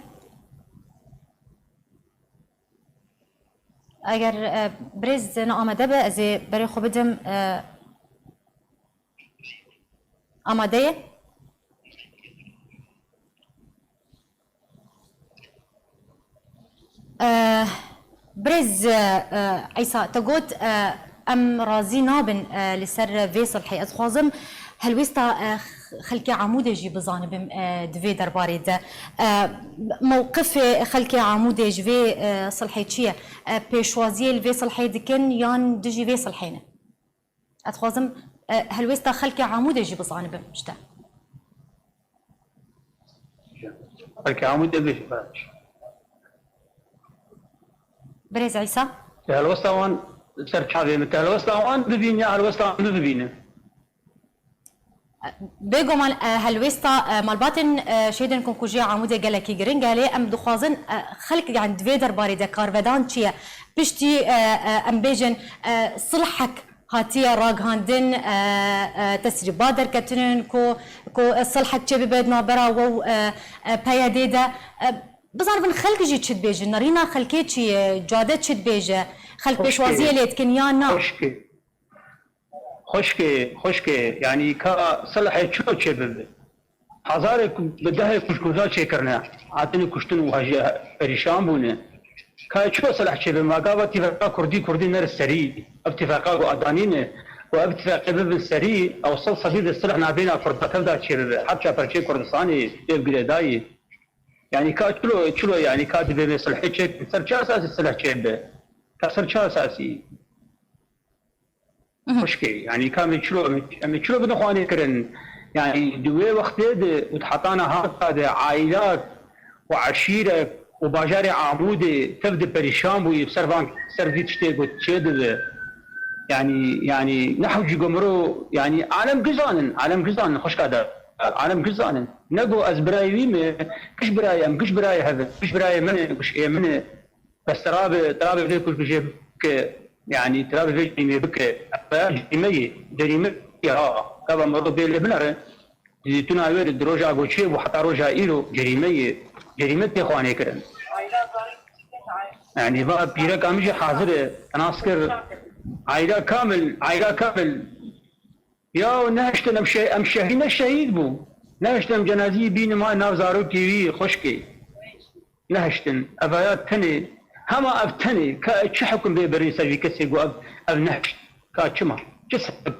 Eger, e, birêz ne amade be, ez ê berê xwe bidim, e, amade ye? E, birêz, e, Îsa, te got, e, em razî nabin, e, li ser vê silhê. Ez dixwazim helwêsta, e, xelkê Amûdê jî bizanibim, e, di vê derbarê de. E, mewqifê xelkê Amûdê ji vê, e, silhê çi ye? E, pêşwaziyê li vê silhê dikin yan dijî vê silhê ne? Ez dixwazim, e, helwêsta xelkê Amûdê jî bizanibim ji te. Xelkê Amûdê bêjin, baş. Birêz Îsa? Te helwesta wan ser çavê min. Te helwesta wan bibîn ya helwesta min bibîne? Bêguman, e, helwêsta, e, malbatên, e, şehîdên Komkujiya Amûdê gelekî giring e, lê em dixwazin, e, xelk, yani, di vê derbarê de karvedan çi ye? Piştî, e, e, em bêjin, e, silhek hatiye ragihandin, e, e, tesrîbat derketinin ku, ku, e, silhek çêbibe di navbera we û, e, e, P Y D'ê de. E, bizanibin xelk jî çi dibêje, nerîna xelkê çi ye, cade çi dibêje, xelk Xwişkê. Pêşwaziyê lê dikin yan na? Xwişkê. Xwişkê, xwişkê, yanî ka silhê çilo çêbibe? Hezarê ku-, bi dehê kuşkuza çêkirine, hatine kuştin û hejî perîşan bûne. Ka çilo silh çêbibe? Ma gava tîfeqa kurdî, kurdî nere serî. Ev tîfeqa ku adanîne û ev tîfeqê bibin serî, ew sed sedî de silh nabêna kurda tev de çêbibe. Hepça perçê Kurdistanê tê girêdayî. Yanî ka çilo, çilo yanî ka dibê me silhê çêkin. Ser çi esasî silh çêbibe? Ka ser çi esasî? Mhm. Xwişkê, yanî ka em ê çilo, em ê çilo bidin xwanê kirin? Yanî di wê wextê de û di hetana hata de aîlak û eşîrek û bajarê Amûdê tev de perîşan bûyî, ser van, ser vî tiştê got çê dibe. Yanî, yanî ne hewcî gomiro, yanî alem gizanin, alem gizanin, xwişka de, alem gizanin. Ne got ez birayê wî me, giş birayê em, giş birayê hev in, giş birayê min e, giş ê min e. Bes tirabe, tirabe vê kuşkujê bike, yanî tirabe vê cîmê bike. Ev cîme ye, cerîme ye ha. Gava mero bê lê binere, di tuna wê de di roja goçê bû heta roja îro cerîme ye. Cerîme tê xwanê kirin. Yanî va pîreka min jî hazir e, nas kir. Aîla kamil, aîla kamil. Ya nehiştin em şe-, em şehî-, ne şehîd bû. Nehiştin em cenazî bînin ma nav zarokê wî xwişkê. Nehiştin. Evaya tenê, hema ev tenê, ka çi hukm bê berê ser vî kesê ku ev, ev nehişt? Ka çima? Çi sebeb?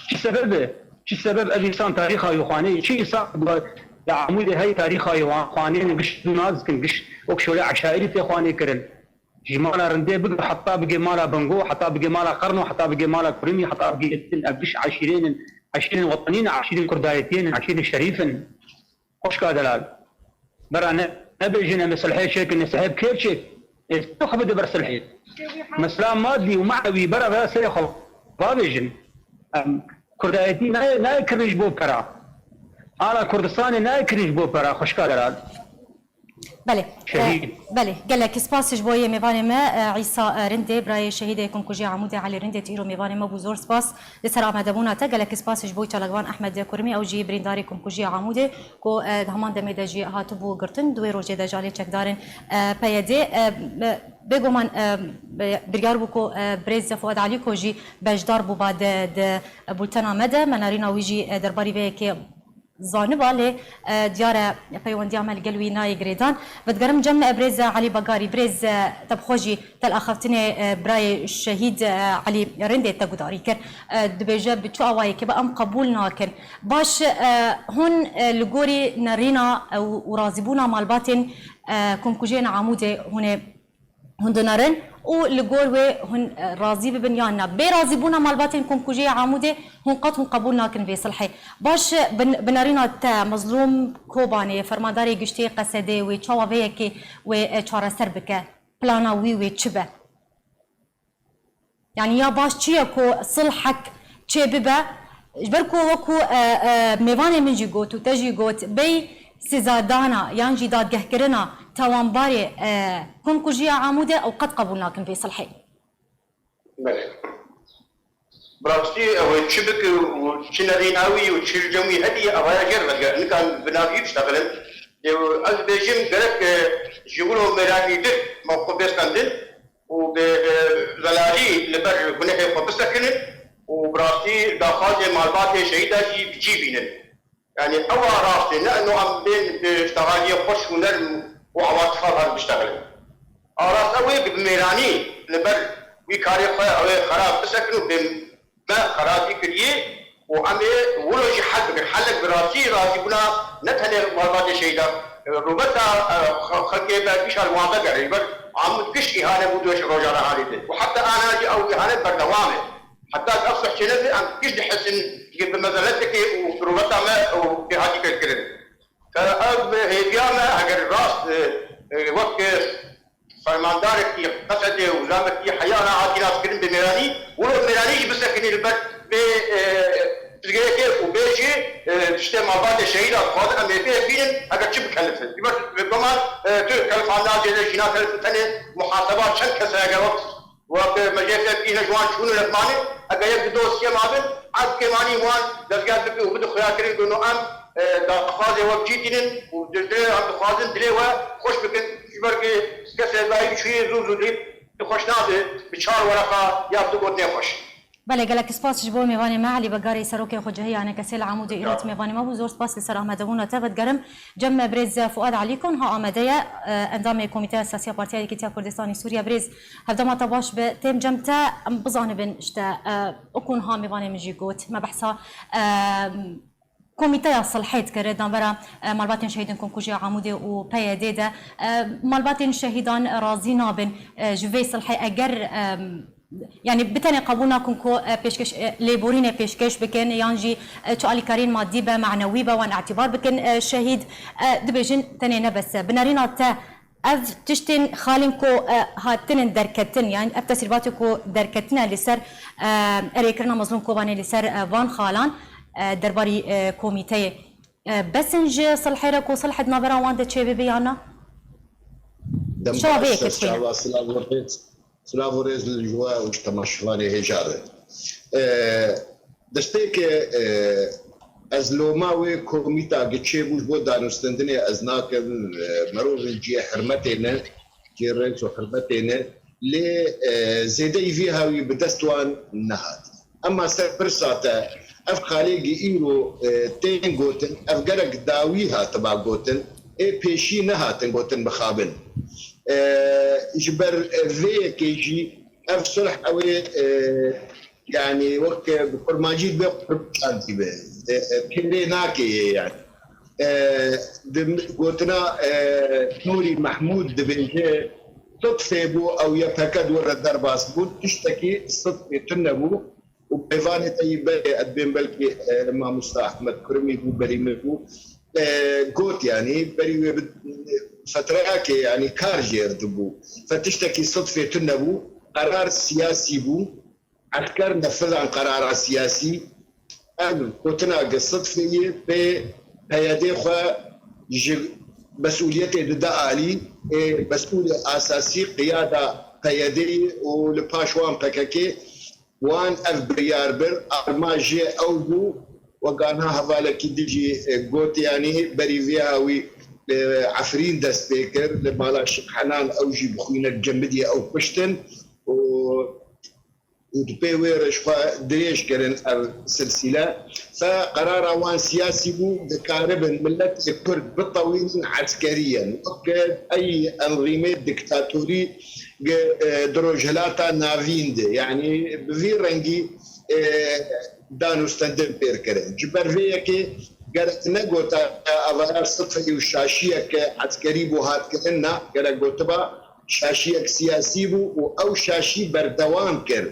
Çi sebeb e? Çi sebeb ev însan tarîxa wî xwanê? Çi însan ku ya Amûdê hey tarîxa wî wan xwanê ne, giş dû naz dikin, giş wek şolê eşairî tê xwanê kirin. Ji mala rindê bigir heta bigê mala Bingo, heta bigê mala Qerno, heta bigê mala Kurimî, heta bigê din ev giş eşîrên in, eşîrên wetenî ne, eşîrên kurdayetiyê ne, eşîrên şerîf in. Xwişka delal. Bera ne, nebêjin em ê silhê çêkin, ê silhê bi kêr çêk. Ê tu xwe bide ber silhê. Mesela madî û manewî bera bera serê xwe bavêjin. Em, kurdayetî nayê, nayê kirin ji bo pera. Ala Kurdistanê nayê kirin ji bo pera, xwişka delal. Belê. Şehîd. E, belê. Gelek spas ji bo yê mêvanê me, e, Îsa, e, Rindê, birayê şehîdê Komkujiya Amûdê Elî Rindê, tu îro mêvanê me bû. Zor spas li ser amadebûna te. Gelek spas ji bo çalakvan Ehmed Kurmî, ew jî birîndarê Komkujiya Amûdê, ku, e, di heman demê de jî hatibû girtin. Di wê rojê de ji alî çekdarên, e, P Y D, e, e, bêguman, e, e, biryar bû ku, e, birêz Fuad Alîko jî beşdar bûba di, di bultena me de. Me nerîna wî jî, e, derbarî vê yekê zaniba, lê, e, diyar e peywendiya me li gel wî nayê girêdan. Vedigerim cem, e, birêz Elî Begarî, birêz, e, te bi xwe jî te li axaftinê, e, birayê şehîd, e, Elî Rindê te gudarî kir. E, dibêje bi çi awayekê be em qebûl nakin. Baş, e, hûn, e, li gorî nerîna, e, û, û razîbûna malbatên, e, komkujiyên Amûdê hûn ê hûn dinerin û li gor wê hûn, e, razî bibin yan na. Bê razîbûna malbatên Komkujiyê Amûdê hûn qet hûn qebûl nakin vê silhê. Baş, e, bi, bi nerîna te, Mezlûm Kobanê, fermandarê giştî Qesedê, wê çawa vê yekê wê, e, çareser bike? Plana wî wê çi be? Yanî ya baş çi ye ku silhek çê bibe? Ji ber ku wekû, e, e, mêvanê min jî got û te jî got, bêy sizadana yan jî dadgehkirina tawanbarê, e, Komkujiya Amûdê ew qet qebûl nakin vê silhê. Belê. Bi rastî ew ê çi bike û çi nerîna wî û çi li cem wî hediye, evaya jêr vedigerin. Nikan bi navî biştexilin. Lê ez dibêjim gerek, e, ji wilo mêranîtir me xwe bêstendin û bi, e, zelalî li ber gunehê xwe bisekinin û bi rastî daxwazê malbatê şehîda jî bi cî bînin. Yanî ew a rast e, ne eno em bên bi ştegaliyê xweş û nerm û ewatifa ve biştexilin. A rast ew ê bi mêranî li ber wî karê xwe ew ê xerab bisekin û bê me xerabî kiriye û em ê wilo jî hel bikin. Helek bi rastî razîbûna ne tenê malbatê şehîda, e, rûbeta, e, xe-, xelkê be bîşa li wan vegere. Ji ber Amûd giş îhane bû di rojane halê de. Û heta ana jî ew îhane berdewam e. Heta ev suh çênebe em giş dihesin, bi mezeleteke û bi rûbeta me û pê hatî qeydkirin. Ev hêviya me, eger rast, e, e, wek, e, fermandarekî Qesedê û zamekî heyana hatî naskirin bi mêranî, wilo mêranî jî bisekinî li ber vê, e, pirsgirêkê û bêjî, e, tiştê malbatê şehîda dixwazin em ê pê bînin, eger çi bikelifin. Ji ber bi guman, e, tu kelifandina zêde jîna kelifin tenê muhaseba çend kes e, eger wek Wek me jê fek îne ji wan çûn û letmanî, eger yek di dosyê ma bin, ez kêmanî wan dezgeh bike û bide xuyakirin ku no em, e, daxwazê we bi cî tînin û di, di, em dixwazin dilê we xweş bikin, ji ber ku kesê dayî çûyê zû zû dî xweş nabe, bi çar wereqa ya bi du got nêxweş. Belê, gelek spas ji bo mêvanê me, Elî Begarê, serokê xwecihî ya N K S'ê li Amûdê, îro mêvanê me bû. Zor spas li ser amadebûna te. Vedigerim cem me birêz Fuad Elîko niha amade ye, e, endamê Komîteya Siyasî ya Partiya Yekîtiya Kurdistanê Sûriye. Birêz, hevdema te baş be, têm cem te, em bizanibin, işte, e, wekû niha mêvanê min jî got, me behsa, e, Komîteya Silhê dikir, di navbera, e, malbatên şehîdên Komkujiya Amûdê û P Y D de, e, malbatên şehîdan razî nabin, e, ji vê silhê eger, e, yanî bi tenê qebûl nakin ku, e, pêşkeş, e, lêborînê pêşkeş bikin yan jî, e, çi alîkariyên madî be, manewî be, wan îtîbar bikin, e, şehîd, e, dibêjin tenê ne bes e. Bi nerîna te, ev tiştên xalên ku, e, hatinin derketin, yan ev tesrîbatê ku derketine li ser, e, erêkirina Mezlûm Kobanê li ser, e, van xalan, e, derbarî, e, komîteyê, e, bes in ji silhê re ku silh di navbera wan de çêbibe yan na? Dem Şeva vê baş, yekê ser dixwîne. Çava, silav û rêz, silav û rêz li ji we û ji temaşevanê hêja re. E, Destpêkê, e, ez loma wê komîta gi çêbû ji bo danûstendinê ez nakim, e, merovên cihê hirmetê ne, cihê rêz û hirmetê ne, lê, e, zêdeyî vî hawî bi dest wan nehat. Ema ser pirsa te, ev xalê gi îro, e, tên gotin, ev gerek dawî hatiba gotin, ê pêşî nehatin gotin mixabin. E, ji ber, e, vê yekê jî ev sulh ew ê, e, Yanî wek, e, bi kurmancî dibe qurban dibe. E, e, pêrê nake yê yani. E, di gotina, e, Nûrî Mehmûd dibêje, sidfê bû ew Y P G di wir re derbas bû, tiştekî sidfê tune bû û peyvanê te yî berê ez dibêm belkî, e, mamosta Ehmed Kurimî bû, berî min bû. E, got yani, berî wê bi, fetreyakê yani kar jêr dibû. Fe tiştekî sidfê tune bû, qerar siyasî bû. Esker nefidan qerara siyasî, ev gotina gi sidfê yê pê P Y D xwe ji mesûliyetê dide alî, ê mesûlê asasî qiyada P Y D'yê û li paş wan P K K, wan ev biryar bir, armanc jê ew bû, wek anha hevalekî din jî, e, got, yanî berî vê hawî, e, Efrîn dest pê kir, li mala Şêx Henan ew jî bi xwînek cemidiyê ew kuştin û û di pê wê re ji xwe dirêj kirin ev silsîle. Fe qerara wan siyasî bû, dikaribin miletê Kurd bitewînin eskeriyen. Weke ey enrîmê diktatorî gi, e, di Rojhilata Navîn de. Yanî bi vî rengî, e, dan û stendin pêr kirin. Ji ber vê yekê gerek negota, e, evara sifrî û şaşiyeke eskerî bû hat kirin, na, gerek gotiba, şaşiyek siyasî bû û ew şaşî berdewam kir.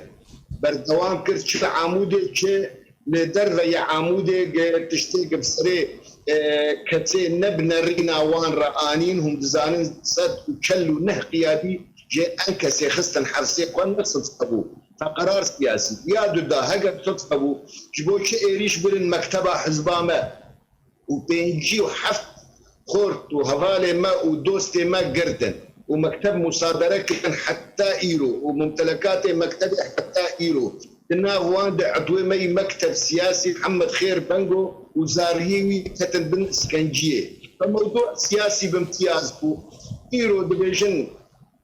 Berdewam kir çi li Amûdê, çi li derveyê Amûdê, gi tiştê gi bi serê, e, kesê ne bi nerîna wan re anîn, hûn dizanin sed û çel û neh qiyadî jê en kesê xistin hefsê xwe ne sidq hebû. Fe qerar siyasî. Ya duda, heger sidq hebû, ji bo çi êrîş birin mekteba hizba me? û pêncî û heft xort û hevalê me û dostê me girtin û mekteb musadere kirin heta îro û mumtelekatê mektebê heta îro di nav wan de etwê me yî mekteb siyasî Mihemed Xêr Bengo û zariyê wî ketin bin iskenciyê. Ve mewdû siyasî bi imtiyaz bû. Îro dibêjin,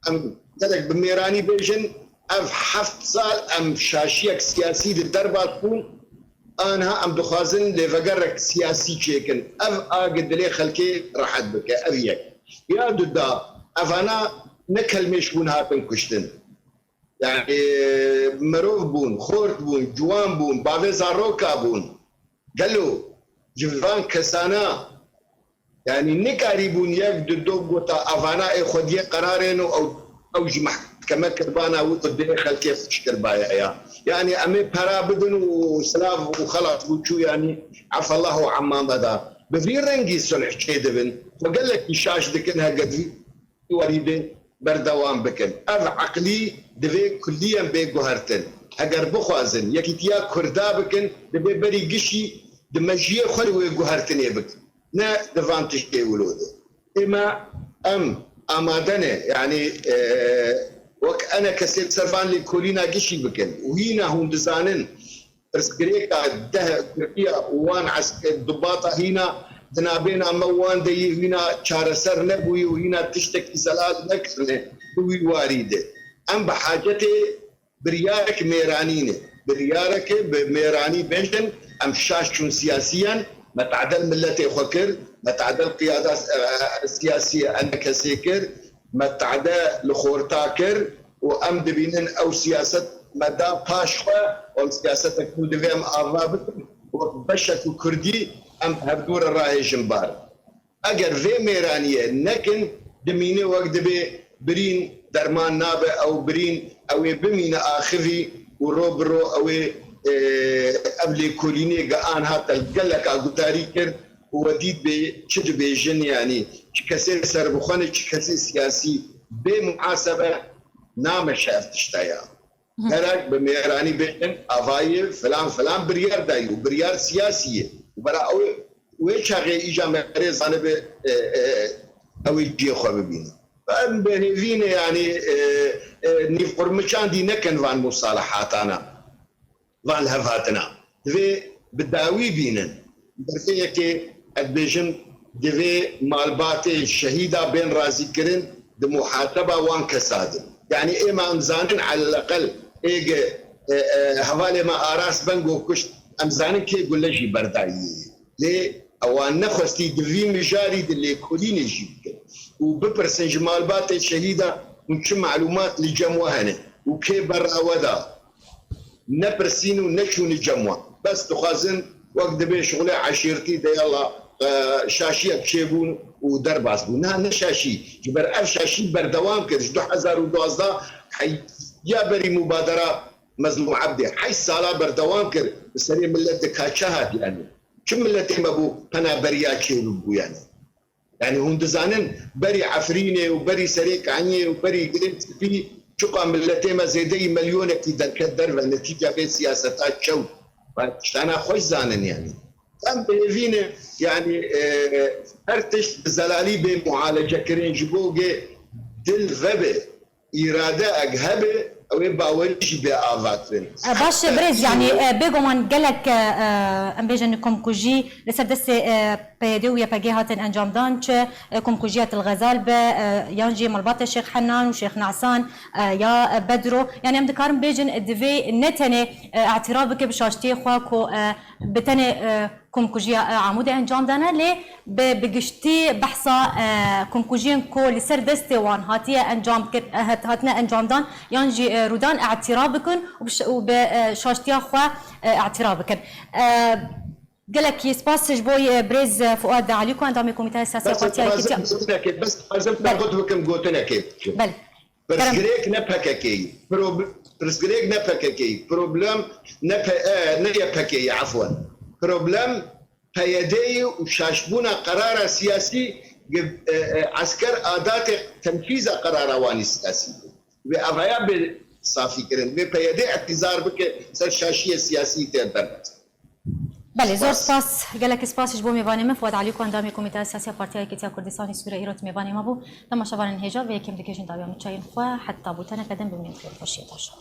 em gerek bi mêranî bêjin, ev heft sal em şaşiyek siyasî di derbas bûn, anha em dixwazin lêvegerek siyasî çêkin. Ev a gi dilê xelkê rehet bike, ev yek. Ya duda, evana ne kelmêş bûn hatin kuştin. Yani, e, mirov bûn, xort bûn, ciwan bûn, bavê zaroka bûn. Gelo, ji van kesana, yanî nikarîbûn yek di do gota evana ê xwediyê qerarên û ew, ew ji mehkeme kirbana wî û dilê xelkê xweş kirbaye ya. Yanî em ê pera bidin û silav û xelas bû çû, yanî efallahu amma meda. Bi vî rengî sulh çêdibin. Xwe gelekî şaş dikin heger vî warî de berdewam bikin. Ev eqlî divê kulliyen bê guhertin. Heger bixwazin yekîtiya Kurda bikin, divê berî gişî di mejiyê xwe de wê guhertinê bikin. Ne di van tiştê wilo de. Ême em amade ne, yanî, e, wek enekesê li ser van lêkolîna gişî bikin. Û hîna hûn dizanin, pirsgirêka deh Tirkiya û wan esker dubata hîna di nabêna me wan de yî hîna çareser nebûyî û hîna tiştekî zelal nekirine di wî warî de. Em bi hacetê biryarek mêranî ne. Biryareke bi mêranî bêjin, em şaş çûn siyasiyen, me tadel miletê xwe kir, me tadel qiyada, e, siyasî enekesê kir, me tade li xorta kir û em dibînin ew siyaset me da paş xwe, em siyasetek nû divê em ava bikin. Wek beşek û Kurdî em hevdû re rahêjin bar. Eger vê mêraniyê nekin, dimîne wek dibê birîn derman nabe, ew birîn, ew ê bimîne axivî û ro bi ro ew ê, e, ev lêkolînê ge anha te geleka gudarî kir û we dît bê çi dibêjin, yanî çi kesê serbixwe ne, çi kesê siyasî bê muhasebe nameşe ev tişta ya. Gerek bi mêranî bêjin, avayê filan filan biryar dayî û biryar siyasî ye. Û bera ew wê çaxê îca me rê zanibe, e, e, ew ê cihê xwe bibîne. Em bi hêvî ne, yanî, e, e, nîvqurmiçandî nekin van musalahatana, van lihevhatina. Divê bi dawî bînin. Berfê yekê ez dibêjim, divê malbatê şehîda bên razîkirin di muhateba wan kesa de. Yanî êma em zanin, eleleqel êge, e, e, hevalê me Aras Bengo kuşt, em zanin kê gule jî berdayî. Lê ewan nexwestî di vî mijarî di lêkolînê jî bikin û bipirsin ji malbatê şehîda hûn çi malûmat li cem we hene û kê berra we da. Nepirsîn û neçûne cem wan. Bes dixwazin wek dibê şixulê eşîrtî de yala, e, şaşiyek çêbûn û derbas bûn. Niha ne şaşî. Ji ber ev şaşî berdewam kir. Ji du hezar û duwazdeh heya berî mubadera Mezlûm Ebdê. Heşt sala berdewam kir. Bi serê millet de ka çi hat yani? Çi milletê me bû penaberiya çêbibû yani? Yani hûn dizanin berî Efrînê û berî Serê Kaniyê û berî Girê Spî çiqa miletê me zêdeyî milyonekî derket derve netîca vê siyaseta çew. Tiştana xweş zanin yani. Em bi hêvî ne, yanî, e, her tişt bi zelalî bê mualecekirin, ji bo gê dil vebe, îrade eg hebe, ew ê bawerî jî bê avakirin. E, baş e, birêz, yanî, e, bêguman gelek, e, e, em bêjin komkujî li ser destê, e, P Y D û Y P G hatin encamdan, çi, e, komkujiya Til Xezal be, e, yan jî malbatê Şêx Henan û Şêx Nesan, e, ya, e, Bedro. Yanî em dikarin bêjin, e, divê ne tenê, e, îtiraf bike bi şaştiyê xwe ku, e, bi tenê, e, komkujiya, e, Amûdê encam dane, lê bi, bi giştî behsa, e, komkujiyên ku li ser destê wan hatiye encam kir-, e, hat-, hatine encamdan yan jî, e, rûdan îtiraf bikin û bi ş-, û bi, e, şaştiya xwe, e, îtiraf bikin. E, gelekî spas ji bo, e, birêz, e, Fuad Elî ku endamê Komîteya Siyasî ya Bes Partiya dixwazim Yekîtiya. Gotinekê, bes dixwazim Belê. Te xwe bikim gotinekê. Belê. Kerem. Pirsgirêk ne P K K'yî. Prob-, pirsgirêk ne P K K'yî. Problem ne P-, e, ne Y P K'yî, efwen. Problem P Y D'yî û şaşbûna qerara siyasî, e, e, esker adatê tenfîza qerara wanî siyasî bû. Wê evaya bê safî kirin. Wê P Y D îtîzar bike ser şaşiyê siyasî tê bernazin. Belê, zor spas. Spas. Gelek spas ji bo mêvanê me, Fuad Elî, ku endamê Komîteya Siyasî ya Partiya Yekîtiya Kurdistanê Sûriyê îro di mêvanê me bû. Temaşevanên hêja vê yekê em digihîjin dawiya nûçeyên xwe. Heta bûteneke din bimînin bi xêr û xweşiyê de şad.